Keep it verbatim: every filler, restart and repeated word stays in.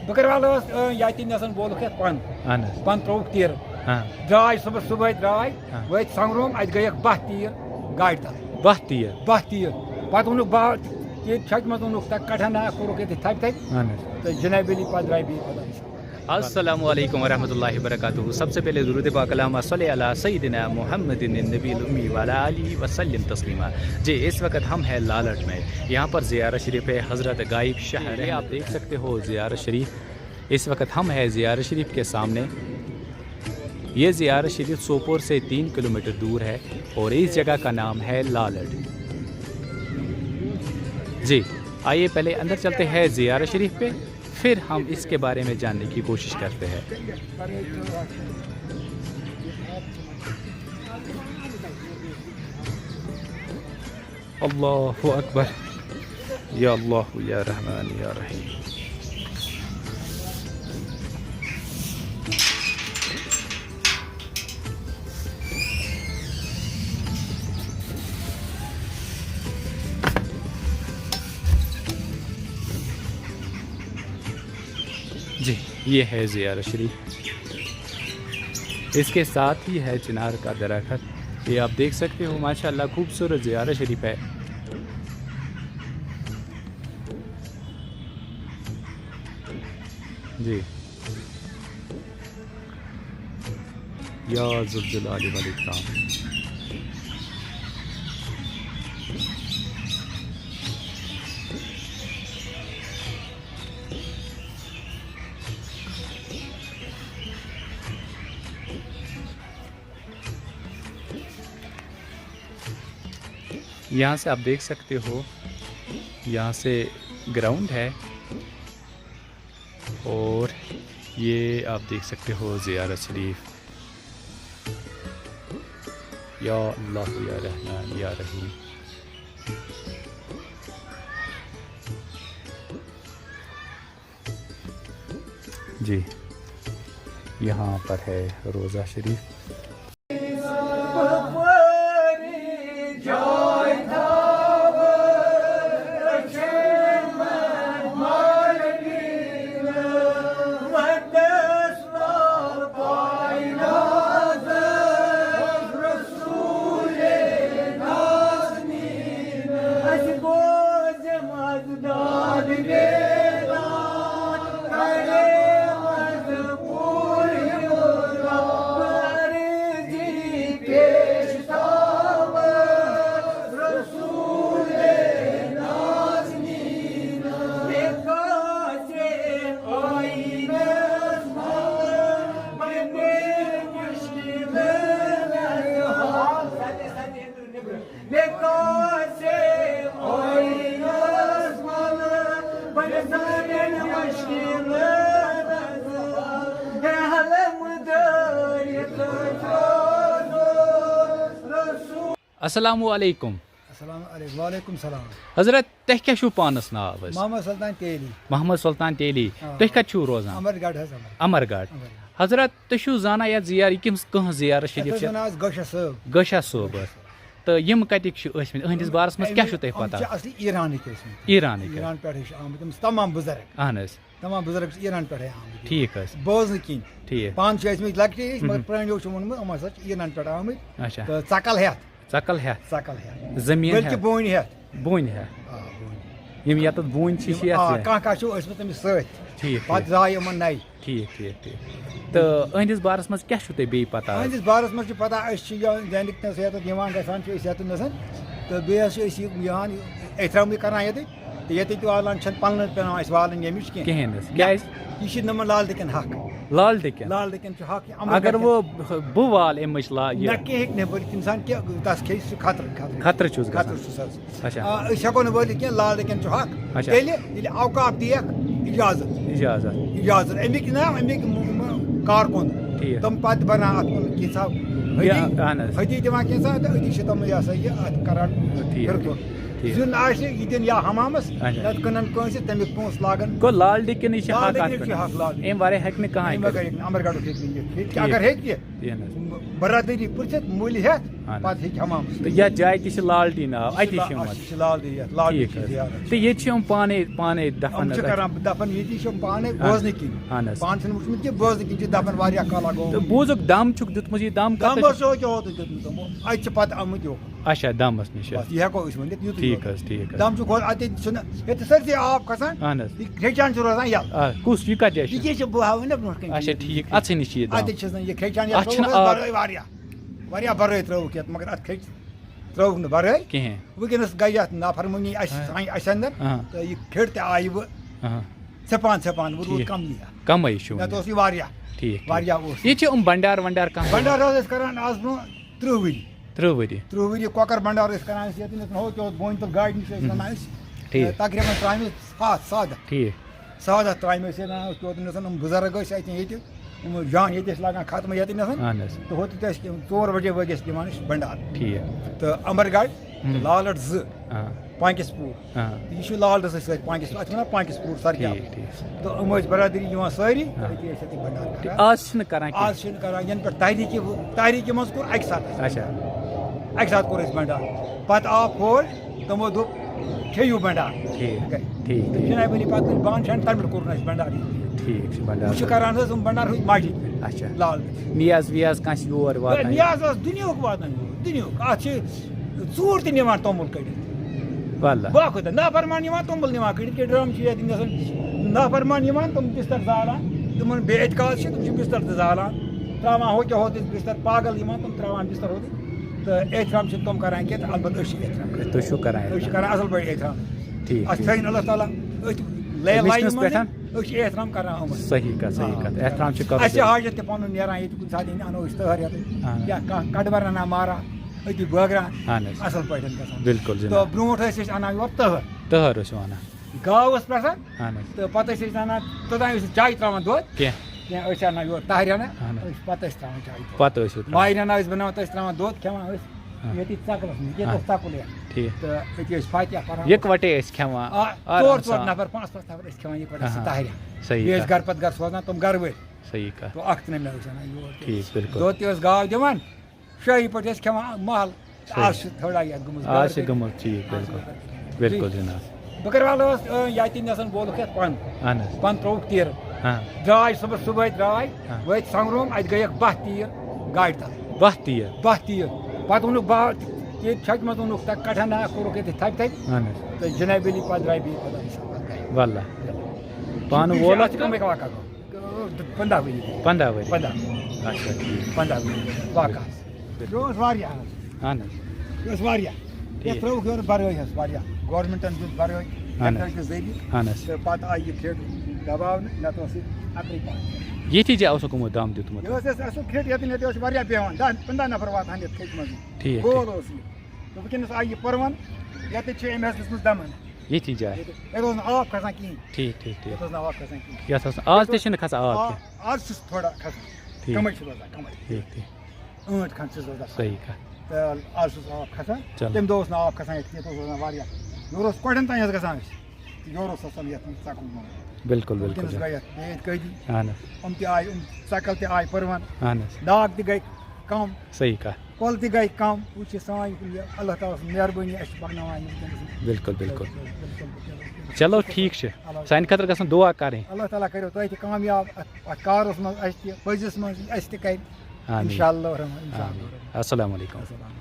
بکروال ٲس، اۭں، ییٚتہِ نٮ۪سن وولُکھ یَتھ پن۔ اہن حظ۔ پن ترٛووُکھ تیٖر۔ ہاں۔ درٛاے صُبحس صُبحٲے درٛاے، ہاں۔ وٲتۍ سنگروم، اَتہِ گٔیَکھ باہ تیٖر گاڑِ تل۔ باہ تیٖر؟ باہ تیٖر۔ پتہٕ ووٚنُکھ، باہ تیٖر چھَکہِ منٛز ووٚنُکھ، تَتہِ کٹھا ناگ کوٚرُکھ ییٚتہِ تھپہِ تھپہِ۔ اہن حظ۔ تہٕ جنابِ علی پتہٕ درٛاے بیٚیہِ خۄدایَس۔ السلام علیکم ورحمۃ اللہ وبرکاتہ۔ سب سے پہلے درود پاک، اللہم صلی علی سیدنا محمد النبی الامی وعلی آلہ وسلم تسلیما۔ جی، اس وقت ہم ہیں لالٹ میں، یہاں پر زیارت شریف ہے حضرت غائب شاہ، یہ آپ دیکھ سکتے ہو زیارت شریف۔ اس وقت ہم ہیں زیارت شریف کے سامنے۔ یہ زیارت شریف سوپور سے تین کلومیٹر دور ہے اور اس جگہ کا نام ہے لالٹ۔ جی، آئیے پہلے اندر چلتے ہیں زیارت شریف پہ، پھر ہم اس کے بارے میں جاننے کی کوشش کرتے ہیں۔ اللہ اکبر۔ یا اللہ یا رحمان یا رحیم۔ جی، یہ ہے زیارت شریف۔ اس کے ساتھ ہی ہے چنار کا درخت۔ یہ آپ دیکھ سکتے ہو، ماشاءاللہ خوبصورت زیارت شریف ہے۔ جی۔ یا ذوالجلال والاکرام۔ یہاں سے آپ دیکھ سکتے ہو، یہاں سے گراؤنڈ ہے۔ اور یہ آپ دیکھ سکتے ہو زیارت شریف۔ یا اللہ یا رحمان یا رحیم۔ جی، یہاں پر ہے روضہ شریف۔ السلام علیکم۔ السلام علیکم۔ وعلیکم السلام۔ حضرت، تۄہہِ کیٛاہ چھُو پانَس ناو حظ؟ محمد سلطان تیلی۔ محمد سلطان تیلی۔ آ۔ تُہۍ کَتہِ چھِو روزان؟ امرگڑھ حظ، امرگڑھ۔ امرگڑھ۔ امرگڑھ۔ حضرت، تُہۍ چھِو زانان یَتھ زیار-، یہِ کٔمِس، کٕہٕنٛز زیارت شریٖف یَتھ چھِ؟ حظ وَنان حظ گۄشہ صٲب۔ گۄشہ صٲب حظ۔ تہٕ یِم کَتِکۍ چھِ ٲسمٕتۍ؟ أہٕنٛدِس بارَس منٛز کیٛاہ چھُو تۄہہِ یِم پَتہ؟ چھِ اَصلی ایرانٕکۍ ٲسمٕتۍ۔ ایرانٕکۍ حظ۔ ایران پٮ۪ٹھٕے چھِ آمٕتۍ یِم تمام بُزرگ۔ اہن حظ۔ تمام بُزرگ چھِ ایران پٮ۪ٹھَے آمٕتۍ۔ ٹھیٖک حظ۔ بوزنہٕ کِنۍ۔ ٹھیٖک۔ پانہٕ چھِ ٲسمٕتۍ لۄکٹی أسۍ، مگر ہُم۔ پرٛٲنیو چھِ ووٚنمُت، یِم ہسا چھِ ایران پٮ۪ٹھ آمٕتۍ۔ اچھا۔ تہٕ ژَکَل ہٮ۪تھ۔ ژَکَل ہٮ۪تھ۔ ژَکَل ہٮ۪تھ۔ زٔمیٖن بٔلکہِ ہٮ۪تھ۔ بوٗنۍ ہٮ۪تھ۔ بوٗنۍ ہٮ۪تھ۔ آ، بوٗنۍ۔ یِم یَتَتھ بوٗنۍ چھِ، یِم، چھِ یَتھ آ، یَتھ۔ کانٛہہ کانٛہہ چھُ ٲسمٕتۍ تٔمِس سۭتۍ۔ ٹھیٖک، پَتہٕ ٹھیٖک۔ زاے یِمَن نَیہِ۔ ٹھیٖک، ٹھیٖک، ٹھیٖک۔ تہٕ أہٕنٛدِس بارَس منٛز کیٛاہ چھُو تۄہہِ بیٚیہِ پَتہ حظ؟ أہٕنٛدِس بارَس منٛز چھِ پَتہ، أسۍ چھِ یہِ زینِک تہِ یَتَتھ یِوان گژھان چھِ أسۍ یَتَتھ نَسَن۔ تہٕ بیٚیہِ حظ چھِ أسۍ یہِ یِوان احترامٕے کَران ییٚتہِ۔ تہٕ ییٚتہِ تہِ والان چھَنہٕ پَلنَس پٮ۪وان اَسہِ والٕنۍ ییٚمِچ کینٛہہ۔ کِہیٖنۍ حظ۔ نہ، کیٛازِ؟ یہِ چھِ نمن لال دِکٮ۪ن حق۔ لال دِکٮ۪ن؟ لال دِکٮ۪ن چھُ حق، یہِ اگر اَمرگڑھ وۄنۍ بہٕ والہٕ اَمہِ مٔنٛزۍ لا-، یہِ نہ، کینٛہہ ہیٚکہِ نہٕ وٲلِتھ اِنسان کینٛہہ، تَس کھیٚیہِ سُہ خطرٕ، خطرٕ۔ خطرٕ چھُس گژھان۔ خطرٕ چھُس حظ۔ اچھا۔ آ، أسۍ ہٮ۪کو نہٕ وٲلِتھ کینٛہہ، لال دِکٮ۪ن چھُ حق۔ اچھا۔ تیٚلہِ ییٚلہِ اوقاف دِیَکھ اِجازت۔ اِجازت۔ اِجازت۔ اَمِکۍ نہ، اَمِکۍ م-، م-، کارکُن۔ ٹھیٖک۔ تِم پَتہٕ بَنان اَتھ کُن کینٛژھا یا، اَہَن حظ۔ حٔدی دِوان کینٛژھا تہٕ أتی چھِ تِم یہِ ہسا یہِ اَتھ کَران ٹھیٖک۔ فِرقہٕ۔ ٹھیٖک۔ زیُن آسہِ، یہِ دِن یا حمامس، اچھا۔ نتہٕ کٕنن کٲنٛسہِ، تمیُک پونٛسہٕ لاگن۔ گوٚو لال دِکن یہِ چھِ لال حق دِکن اَتھ چھُ پٮ۪ٹھ۔ حق، لال دِکن۔ اَمہِ ورٲے ہیٚکہِ نہٕ کانٛہہ اَمہِ بغٲر کٔرِتھ۔ ہیٚکہِ نہٕ، اَمرگڑھُک ہیٚکہِ نہٕ یہِ کٔرِتھ۔ ٹھیٖک۔ اگر ہیٚکہِ، ٹھیٖک حظ۔ برادری پرٛژھِتھ، مٔلۍ ہٮ۪تھ، اہن حظ۔ پتہٕ ہیٚکہِ حمامس۔ تہٕ یتھ جایہِ تہِ چھِ لالٹیٖن آب، اَتی چھِ یِم اَتھ۔ چھِ لالٹیٖن یتھ، لالٹیٖن ٹھیٖک چھِ حظ۔ زیارت۔ تہٕ ییٚتہِ چھِ یِم پانے، پانے دفن یِم چھِ حظ اَتہِ۔ کران دفن ییٚتی، چھِ یِم پانے اہن۔ بوزنہٕ کِنۍ۔ اہن حظ۔ پانہٕ چھِنہٕ وٕچھمُت کینٛہہ، بوزنہٕ کِنۍ چھِ دفن واریاہ کالہ گوٚمُت۔ تہٕ بوٗزُکھ دم چھُکھ دیُتمُت، یہِ دم دم کتٮ۪تھ؟ اوس یوکہِ ہوتُے دیُتمُت یِمو۔ اَتہِ چھِ پتہٕ آمٕتۍ یور۔ اچھا، دمس نِش۔ بس، یہِ ہٮ۪کو أسۍ ؤنِتھ، یُتُے ٹھیٖک یوت۔ حظ، ٹھیٖک حظ۔ دم چھُ گۄڈٕ اَتہِ چھُنہٕ، ییٚتہِ چھُ سٲرسٕے آب کھسان۔ اہن حظ۔ یہِ کھرٛیٚچان چھُ روزان یَلہٕ۔ آ، کُس، یہِ کتہِ چھُ؟ یہِ کیٛاہ چھِ بہٕ ہاوٕ نہ برونٛٹھ کَنہِ۔ اچھا، ٹھیٖک، اَتھسٕے نِش چھِ یہِ دم۔ اَتہِ چھِ آسان یہِ کھرٛیٚچان یَلہٕ اَتھ چھُنہٕ ترٛوومُت آب۔ بَرٲے واریاہ۔ واریاہ بَرٲے ترٲوٕکھ یَتھ، مگر اَتھ کھٔتۍ، ترٲوٕکھ نہٕ بَرٲے۔ کِہیٖنۍ۔ وٕنکیٚنَس گٔے یَتھ نافرمٲنی اَسہِ، ہاں۔ سانہِ، اَسہِ اَندَر۔ ہاں۔ تہٕ یہِ کھٔڑ تہِ آیہِ وۄنۍ ہاں۔ ژھٮ۪پان ژھٮ۪پان، وۄنۍ روٗد ٹھیٖک۔ کَمٕے اَتھ۔ کَمٕے چھُ وۄنۍ۔ نَتہٕ اوس یہِ واریاہ۔ ٹھیٖک، ٹھیٖک۔ واریاہ اوس۔ ییٚتہِ چھِ یِم بَنڈار وَنڈار کانٛہہ؟ بَنڈار حظ ٲسۍ کَران آز برونٛہہ ترٕٛہ ؤری۔ ترٕٛہ ؤری۔ ترٕٛہ ؤری کۄکَر بَنڈار ٲسۍ کَران أسۍ ییٚتہِ، ییٚتہِ ہُہ کیٛاہ اوس بونہِ تَل گاڑِ نِش ٲسۍ ہُم۔ رَنان أسۍ۔ ٹھیٖک۔ تقریٖباً ترٛامہِ سَتھ، سَتھ۔ ٹھیٖک۔ سادہ ترامہِ ٲسۍ ییٚتہِ اَنان، أسۍ توتہِ نَسَن یِم بُزرگ ٲسۍ اَتہِ ییٚتہِ، یِم جان ییٚتہِ ٲسۍ لاگان ختمہٕ ییٚتہِ نَسَن۔ اہن حظ۔ تہٕ ہوٚتہِ تہِ ٲسۍ تِم ژور بجے بٲگۍ ٲسۍ دِوان أسۍ بنڈار۔ ٹھیٖک۔ تہٕ امبرگڑھ، ہُم۔ لالٹ زٕ، آ۔ پانکِس پوٗر۔ آ۔ تہٕ یہِ چھُ لالٹَس سۭتۍ پانکِس پوٗر، اَتھ چھِ وَنان پانکِس پوٗر سرجاب۔ ٹھیٖک، ٹھیٖک۔ تہٕ یِم ٲسۍ برادٔری یِوان سٲری، آ۔ تہٕ أتی ٲسۍ اَتہِ بنڈار ٹھیٖک۔ کران۔ آز چھِنہٕ کران کینٛہہ۔ آز چھِنہٕ کران، یَنہٕ پٮ۪ٹھ تحریٖکی، تحریٖکی منٛز کوٚر اَکہِ ساتہٕ اَسہِ۔ اچھا۔ اَکہِ ساتہٕ کوٚر اَسہِ بنڈار۔ پتہٕ آو فوج، تِمو دوٚپ، کھیٚیِو بنڈار۔ ٹھیٖک، گٔے۔ ٹھیٖک، تہٕ ٹھیٖک۔ جناب علی پتہٕ ییٚلہِ بانہٕ چھَنہٕ تَمہِ لٹہِ کوٚر نہٕ اَسہِ بنڈار۔ ٹھیٖک چھُ بنڈار۔ وۄنۍ چھِ کران حظ یِم بنڈار ہوٚتہِ مسجد پٮ۪ٹھ۔ اچھا۔ لال۔ نیاز ویاز کانٛہہ یور ہے، واتان؟ نیاز ٲس دُنیاہُک واتان یور، دُنیاہُک۔ اَتھ چھِ ژوٗر تہِ نِوان توٚمُل کٔڑِتھ۔ واللہ۔ واہ خۄدا، نافرمان یِوان توٚمُل نِوان کٔڑِتھ، کہِ ڈرٛم چھِ ییٚتہِ گژھان۔ نافرمان یِوان تِم بِستر زالان، تِمن بے اعتقاد چھِ، تِم چھِ بِستر تہِ زالان، ترٛاوان ہوٚتہِ ہوٚتہِ بِستر، پاگل یِوان تِم ترٛاوان بِستر ہوٚتہِ۔ تہٕ احترام چھِنہٕ تِم کران کینٛہہ، تہٕ البتہ أسۍ چھِ احترام کران۔ تُہۍ چھِو کران أسۍ چھِ احترام؟ کران اَصٕل پٲٹھۍ احترام۔ ٹھیٖک، اَسہِ ٹھیٖک۔ تھٲیِن اللہ تعالیٰ أتھۍ لے-، لایِنہِ وٕچھنَس منٛز۔ پٮ۪ٹھ؟ أسۍ چھِ احترام کران یِمَن۔ صحیح کَتھ، صحیح آ۔ کَتھ۔ احترام چھُ قبول اَسہِ چھِ کرُن۔ حاجت تہِ پَنُن نیران ییٚتہِ کُنہِ ساتہٕ ییٚلہِ اَنو أسۍ تٔہَر یَتھ۔ آ۔ یا کانٛہہ کَٹہٕ بَرَنا مارا، أتی بٲگراوان۔ اَہَن حظ۔ اَصٕل پٲٹھۍ گژھان۔ بِلکُل جِناب۔ تہٕ برونٛٹھ ٲسۍ أسۍ اَنان یورٕ تٔہَر۔ تٔہَر ٲسِو اَنان۔ گاو ٲس پرٛسان۔ اَہَن حظ۔ تہٕ پَتہٕ ٲسۍ أسۍ اَنان، توٚتام ٲسۍ نہٕ چاے ترٛاوان دۄد۔ کینٛہہ۔ کینٛہہ، أسۍ اَنان یورٕ تَہَرِ اَنان، اَہَن حظ۔ أسۍ پَتہٕ ٲسۍ ترٛاوان چاے دۄد۔ پَتہٕ ٲسِو ترٛاوان۔ ماہِ رَنان ٲسۍ بَناوان، تہٕ ٲسۍ ترٛاوان دۄد کھٮ۪وان ٲسۍ۔ آ۔ ییٚتی ژَکلَس منٛز، ییٚتہِ آ۔ اوس ژَکُل یَتھ۔ ٹھیٖک۔ تہٕ أتی ٲسۍ فاتحہ پَران۔ یِکوَٹے ٲسۍ کھٮ۪وان، آ، آرام ژور ژور سان۔ نفر، پانٛژھ پانٛژھ نفر ٲسۍ کھٮ۪وان یِکوَٹے سُہ آہا۔ تَہَرِ۔ صحیح بیٚیہِ ٲسۍ کَتھ۔ گَرٕ پَتہٕ گَرٕ سوزان تِم گَرٕ وٲلۍ۔ صحیح کَتھ۔ تو اَکھ تہِ نہٕ مےٚ ٲسۍ اَنان یور تہِ۔ ٹھیٖک، بِلکُل۔ دۄد تہِ ٲسۍ گاو دِوان۔ شٲہی پٲٹھۍ ٲسۍ کھٮ۪وان محل۔ صحیح۔ آز چھِ تھوڑا یَتھ گٔمٕژ آز چھِ گرمی۔ گٔمٕژ، ٹھیٖک، آز چھِ بِلکُل۔ گرمی۔ بِلکُل جی۔ جِناب۔ بٔکٕروال ٲس، ٲ، یَتہِ نٮ۪سَن بولُکھ یَتھ پَن۔ اَہَن حظ۔ پَن ترٛووُکھ تیٖرٕ۔ ہاں۔ درٛاے صُبحَس صُبحٲے درٛاے، ہاں۔ وٲتۍ سنٛگروم، اَتہِ گٔیَکھ باہ تیٖر گاڑِ تَل۔ باہ تیٖر؟ باہ تیٖر۔ پَتہٕ ووٚنُکھ با-، ییٚتہِ چھَکہِ منٛز ووٚنُکھ تَتھ کَٹھَن ناکھ کوٚرُکھ ییٚتہِ تھَپہِ تھَپہِ۔ اَہَن حظ۔ تہٕ جنابِ علی پَتہٕ درٛاے بیٚیہِ خۄدایَس حوالہٕ گَرِ۔ واللہ۔ پانہٕ وول اَتھ کَمٕے واقعہ گوٚو؟ پنٛداہ ؤری۔ پنٛداہ ؤری؟ پنٛداہ۔ اچھا، ٹھیٖک۔ پنٛداہ ؤری واقعس۔ بِلکُل۔ یہِ اوس واریاہ حظ۔ اہن حظ۔ یہِ اوس واریاہ۔ ٹھیٖک۔ یَتھ ترٛٲوٕکھ یورٕ بَرٲے حظ واریاہ۔ گورمٮ۪نٛٹَن دیُت بَرٲے اہن حظ۔ ٹرٛیکٹَر کہِ ذٔریعہٕ۔ اہن حظ۔ تہٕ پَتہٕ آیہِ یہِ کھیٚٹ دَباونہٕ، نَتہٕ اوس یہِ اَکرٕے پَہَن۔ ییٚتھی جایہِ اوسُکھ یِمو دَم دیُتمُت؟ یہِ اوس اَسہِ اَصٕل کھیٚٹ، ییٚتٮ۪ن ییٚتہِ اوس واریاہ بیٚہوان، دَہ پنٛداہ نفر واتہٕ ہَن یَتھ کھیٚٹہِ منٛز۔ ٹھیٖک، گول ٹھیٖک۔ اوس یہِ۔ تہٕ وٕنکیٚنَس آیہِ یہِ پٔروَن، یَتٮ۪تھ چھِ أمۍ حظ دِژمٕژ دَمَن۔ ییٚتھی جایہِ۔ ییٚتہِ، ییٚتہِ اوس نہٕ آب کھسان کِہیٖنۍ۔ ٹھیٖک، ٹھیٖک، ٹھیٖک۔ ییٚتہِ اوس نہٕ آب کھسان کِہیٖنۍ۔ یَتھ اوس نہٕ، آز تہِ چھِنہٕ کھسان آب آ-، کینٛہہ۔ آز چھُس تھوڑا کھسان۔ ٹھیٖک۔ کَمٕے چھُ روزان، کَمٕے۔ ٹھیٖک، ٹھیٖک۔ ٲنٛٹ کھنٛڈ چھُس روزان۔ صحیح کَتھ۔ تہٕ آز چھُس آب کھسان۔ چلو۔ تَمہِ دۄہ اوس نہٕ آب کھسان ییٚتہِ کینٛہہ، ییٚتہِ اوس روزان واریاہ۔ یورٕ اوس کۄٹھٮ۪ن تام حظ گژھان أسۍ۔ تہٕ یورٕ اوس آسان یَتھ منٛز ژَکُل گوٚمُت۔ بِلکُل، بِلکُل، وٕنکیٚنَس بِلکُل۔ گٔے یَتھ بیٚیہِ ییٚتہِ قٲدی۔ اَہَن حظ۔ یِم تہِ آے، یِم ژَکَل تہِ آے پٔروَن۔ اَہَن حظ۔ ناگ تہِ گٔے کَم۔ صحیح کَتھ۔ کۄلہٕ تہِ گٔے کَم۔ وٕچھ یہِ سانہِ کُن، یہِ اللہ تعالیٰ سٕنٛز مہربٲنی، اَسہِ چھِ پَکناوان یہِ وٕنکیٚنَس۔ بِلکُل، بِلکُل۔ بِلکُل، بِلکُل، بِلکُل۔ چلو، ٹھیٖک چھُ۔ اللہ سانہِ خٲطرٕ گژھن دُعا کَرٕنۍ۔ اللہ تعالیٰ کٔرِو تۄہہِ تہِ کامیاب اَتھ، اَتھ کارَس منٛز، اَسہِ تہِ، پٔزِس منٛز، اَسہِ تہِ کَرِ۔ آمین۔ اِنشاء اللہ الرحمٰن، اِنشاء اللہ آمین۔ الرحمٰن۔ السلام علیکُم۔ السلام۔